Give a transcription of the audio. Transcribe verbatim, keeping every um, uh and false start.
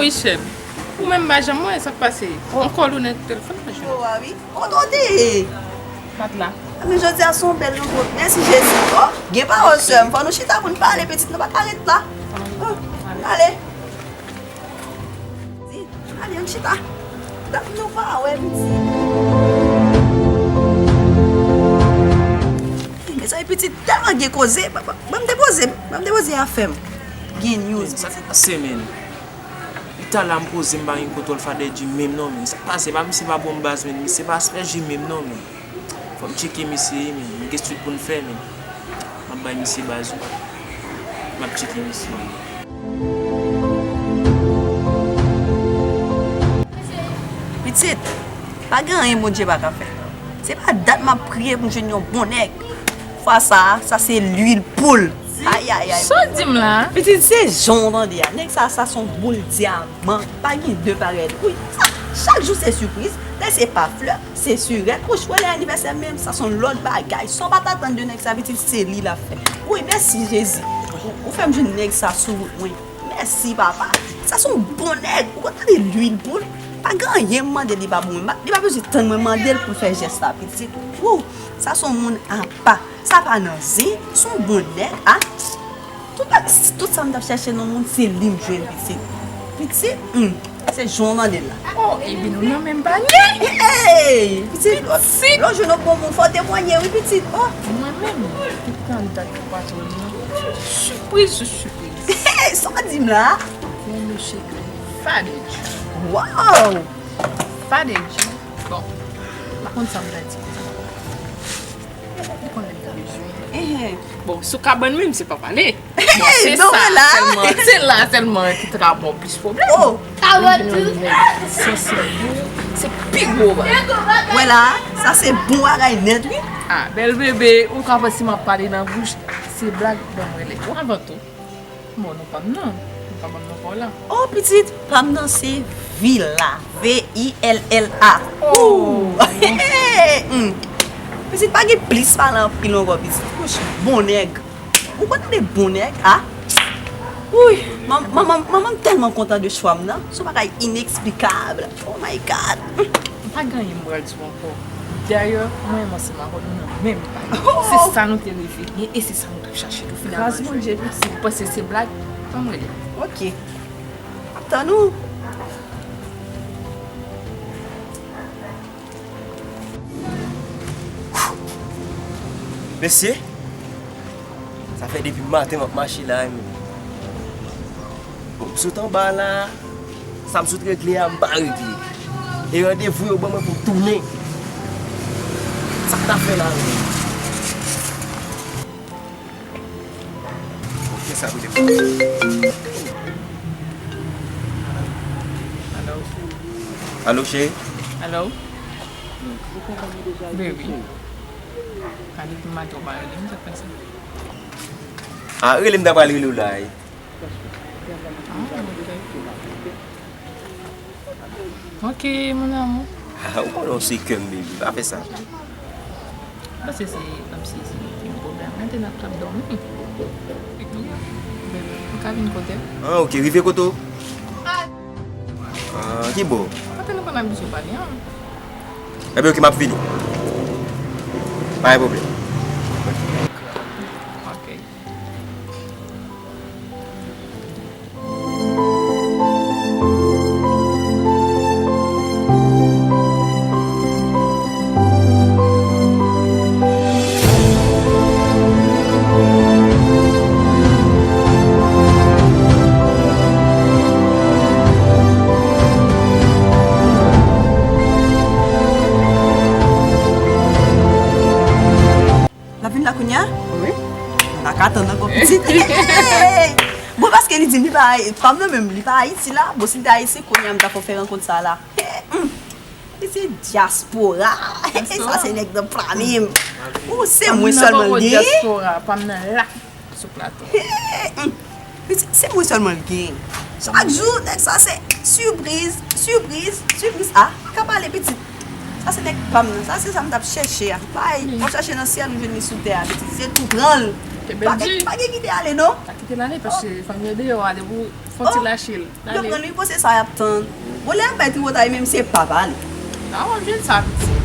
Michel, ou menm m pa janm wè sa k pase. Yon kòl ou nan telefòn, pa janm. Yo, a wi. Kote w te ye? M pa t la. Men jodi a se yon bèl nouvo. Mèsi Jezi. Oh, gen pawòl sè m. Fò nou chita pou n pale, pitit, nou pa ka ret la. Oh, ale. Di, ale, ann chita. Dat nou pa wè, pitit. Mezanmi, pitit, tèlman gen koze. Ban m depoze, ban m depoze afè m. Gen news. Sa k pase, menm? Li ta la m poze m pa gen kontwòl Fadè Jim menm non, men sa k pase, pa misye pa bon baz, men misye pa respè Jim menm non, men fò m tcheke misye wi, men m gen swit pou n fè, men m ap bay misye baz wi, m ap tcheke misye. Pitit, pa gen anyen Bondye pa ka fè. Se pa dat m ap priye pou m jwenn yon bon nèg. Fwa sa a, sa se lwil poul. Ayayay. Sa w di m la? Pitit, se jan w tande a. Nèg sa, sa se yon boul dyaman. Pa gen de parèy li. Wi, sa, chak jou se sipriz. Lè se pa flè, se sirèt. Wouch, wè lè anivèsè menm, sa se yon lòt bagay. Sa w pa t atann de nèg sa, pitit, se li l ap fè. Wi, mèsi Jezi. Ou, ou fè m jwenn nèg sa sou wout mwen. Mèsi, papa. Sa se yon bon nèg. Ou konn tande lwil poul? Pa gen anyen m mande li pa bon. Li pa bezwen tann mwen mande l pou l fè jès la, pitit. Wou, sa se yon moun apa. Sa pa nan zen, se yon bon nèg, a. Tout, tout sa m t ap chèche nan moun, se li m jwenn, pitit. Pitit, hmm, se jan w tande l la. Oh, ebyen nou nan menm panye. Hey, pitit, lè w jwenn yon bon moun, fò w temwanye, wi, pitit. Oh. Mwen menm, tout tan dat pou patwon m nan. Sipriz sou sipriz. Hey, sa w di m la? Yon mesye ki rele Fadedji. Wow! Fadedji. Bon, m pa konn sa m ta di. Ou konnen m ta bezwen. Bon, sou kabann menm, se pa pale. Bon, se sa sèlman, se la sèlman ki ta ka ba w plis pwoblèm. Oh! Ou jwenn yon nèg ki sanse bon, se pi gwo bagay. Wè la, sa se bon bagay nèt, wi. Ah, bèl bebe, ou ka panse m ap pale nan bouch, se blag, ban m rele. Ou avan tou. Bon, non pa m nan. Ou pa ban m non pa w la. Oh, pitit, pa m nan se Villa. V I L L A. Oh. Hmm. Pitit, pa gen plis pale anpil ankò, pitit. Wouch, bon nèg. Ou konn tande bon nèg, a? Wi, manman, manman m tèlman kontan de chwa m nan. Se yon bagay ineksplikab. Oh my God. M pa gen anyen m pral di w ankò. Dayè, mwen menm ansanm avè w, nou nan menm panye. Oh! Se sa nou te reve, e se sa nou t ap chache tou finalman. Gras Bondye, pitit. Ou panse se blag? Ban m rele. Ok. M ap tann ou. Mesye, sa fè depi maten m ap mache la, men. Bon, m sot anba la, sa m sot regle a, m pa regle. E randevou yo ban mwen pou m tounen. Sa k ta fè la, men? Kisa pou te fè? Alo? Alo, cheri? Alo? Baby. Kade pou maten w pa rele m, sa k pase? Ah, rele m ta pral rele w la, wi. Ah, ok. Ok, mon amour. Ah, ou konnen w se kè m, baby. Pa fè sa. Paske se kòmsi se yon pwoblèm. Mwen te nan, t ap dòmi. Baby, ou ka vin kote m? Ah, ok. Rive kote w? Ah, ki bò? Kote nou konn abitye pale an. Ebyen, ok, m ap vini. Pa gen pwoblèm. Ok. L ap vin la kounye a? Wi. M pa ka tann ankò, pitit. Bon, paske li di m li pa, pa m nan menm, li pa Ayiti la. Bon, si l te Ayiti, kounye a m ta fè rankont sa la. Li se dyaspora. Sa se nèg nan pami m. Ou se mwen sèlman l gen. Dyaspora, pa m nan la. Sou plato. Pitit, se mwen sèlman l gen. Chak jou, nèg sa se sipriz, sipriz, sipriz. Ah, ka pale pitit. Sa se nèg pa m nan. Sa se sa m t ap chèche a. Bay, w ap chèche nan syèl, ou jwenn li sou tè a, pitit. Se tou pran l. Ke bèl di. Pa gen kite ale non. Pa kite l ale paske fanm yo deyò a depi w fon ti lache l. Yo pran li pou se sa y ap tann. Bon, lè y ap bay tripotay menm se pa pale. Nan w ap jwenn sa piti.